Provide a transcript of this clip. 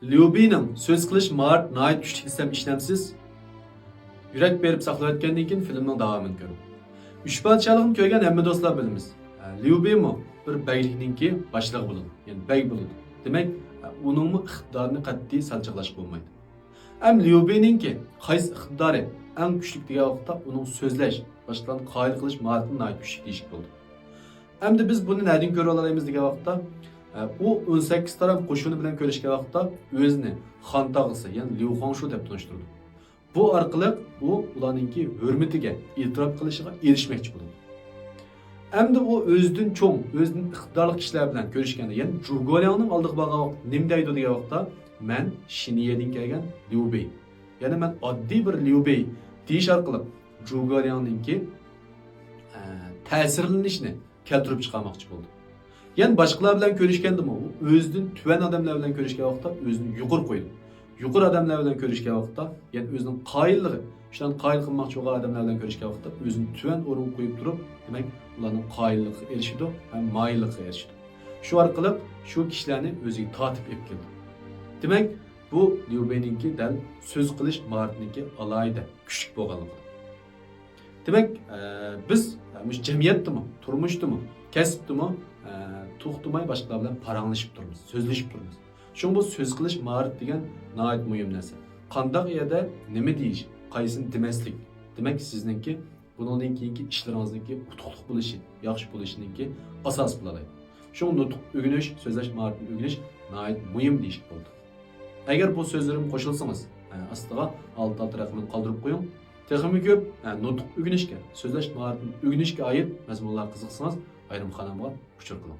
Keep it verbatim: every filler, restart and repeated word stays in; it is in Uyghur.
ليۇبىنىڭ سۆز قىلىش ماھارىتى ناھايىتى كۈچلۈك دېسەم ئىشىنەمسىز؟ يۈرەك بېرىپ ساقلاۋەتكەندىن كېيىن فىلىمنىڭ داۋامىنى كۆرۈڭ. ئۈچ پادىشاھلىقنى كۆرگەن ھەممە دوستلار بىلىمىز. ليۇبىمۇ بىر بەگلىكنىڭكى باشلىقى بولىدۇ، يەنى بەگ بولىدۇ. دېمەك، ئۇنىڭمۇ ئىقتىدارىنى قەتئىي سەل چاغلاشقا بولمايدۇ. ئەم ليۇبىنىڭكى قايسى ئىقتىدارى ئەڭ كۈچلۈك دېگەن ۋاقىتتا، ئۇنىڭ سۆزلەش، باشقىلارنى قايىل قىلىش ماھارىتى ناھايىتى كۈچلۈك دېيىشكە بولىدۇ. ئەمدى بىز بۇنى نەدىن كۆرۈۋالالايمىز دېگەن ۋاقىتتا، ئە، ئۇ ئون سەككىز تارام قوشۇنى بىلەن كۆرۈشكەن ۋاقىتتا ئۆزىنى خان تاغىسى، يەنى ليۇ خۇاڭشۇ دەپ تونۇشتۇرىدۇ. بۇ ئارقىلىق ئۇ ئۇلارنىڭكى ھۆرمىتىگە، ئېتىراپ قىلىشىغا ئېرىشمەكچى بولىدۇ. ئەمدى ئۇ ئۆزىدىن چوڭ، ئۆزىدىن ئىقتىدارلىق كىشىلەر بىلەن كۆرۈشكەندە، يەنى جۇگولياڭنىڭ ئالدىغا بارغان ۋاقىت نېمە دەيدۇ دېگەن ۋاقىتتا، مەن شىنيېدىن كەلگەن ليۇ بېي. يەنى مەن ئاددىي بىر ليۇ بېي دېيىش ئارقىلىق جۇگولياڭنىڭكى، ئە، تەسىرلىنىشىنى كەلتۈرۈپ چىقارماقچى بولدى. يەنە باشقىلار بىلەن كۆرۈشكەندىمۇ، ئۇ ئۆزىدىن تۆۋەن ئادەملەر بىلەن كۆرۈشكەن ۋاقىتتا ئۆزىنى يۇقىرى قويىدۇ. يۇقىرى ئادەملەر بىلەن كۆرۈشكەن ۋاقىتتا، يەنى ئۆزىنىڭ قايىللىقى، شۇلارنى قايىل قىلماقچى بولغان ئادەملەر بىلەن كۆرۈشكەن ۋاقىتتا ئۆزىنى تۆۋەن ئورۇنغا قويۇپ تۇرۇپ، دېمەك، ئۇلارنىڭ قايىللىقىغا ئېرىشىدۇ ھەم مايىللىقىغا ئېرىشىدۇ. شۇ ئارقىلىق شۇ كىشىلەرنى ئۆزىگە تارتىپ ئېلىپ كېلىدۇ. دېمەك، بۇ ليۇ بېينىڭكى دەل سۆز قىلىش ماھارىتىنىڭكى ئالاھىدە كۈچلۈك بولغانلىقىدۇر. دېمەك، ئە، بىز، ئە، مۇشۇ جەمئىيەتتىمۇ، تۇرمۇشتىمۇ، كەسىپتىمۇ، ئە، توختىماي باشقىلار بىلەن پاراڭلىشىپ تۇرىمىز، سۆزلىشىپ تۇرىمىز. شۇڭا بۇ سۆز قىلىش ماھارىتى دېگەن ناھايىتى مۇھىم نەرسە. قانداق يەردە نېمە دېيىش، قايسىنى دېمەسلىك، دېمەك، سىزنىڭكى بۇنىڭدىن كېيىنكى ئىشلىرىڭىزنىڭكى ئۇتۇقلۇق بولۇشى، ياخشى بولۇشىنىڭكى ئاساسى بولالايدۇ. شۇڭا نۇتۇق ئۆگىنىش، سۆزلەش ماھارىتىنى ئۆگىنىش ناھايىتى مۇھىم دېيىشكە بولىدۇ. ئەگەر بۇ سۆزلىرىمگە قوشۇلسىڭىز، ئە، ئاستىغا ئالتە ئالتە رەقىمىنى قالدۇرۇپ قويۇڭ. تېخىمۇ كۆپ، ئە، نۇتۇق ئۆگىنىشكە، سۆزلەش ماھارىتىنى ئۆگىنىشكە ئائىت مەزمۇنلارغا قىزىقسىڭىز، ئايرىم قانالغا ئۇچۇر قىلىڭ.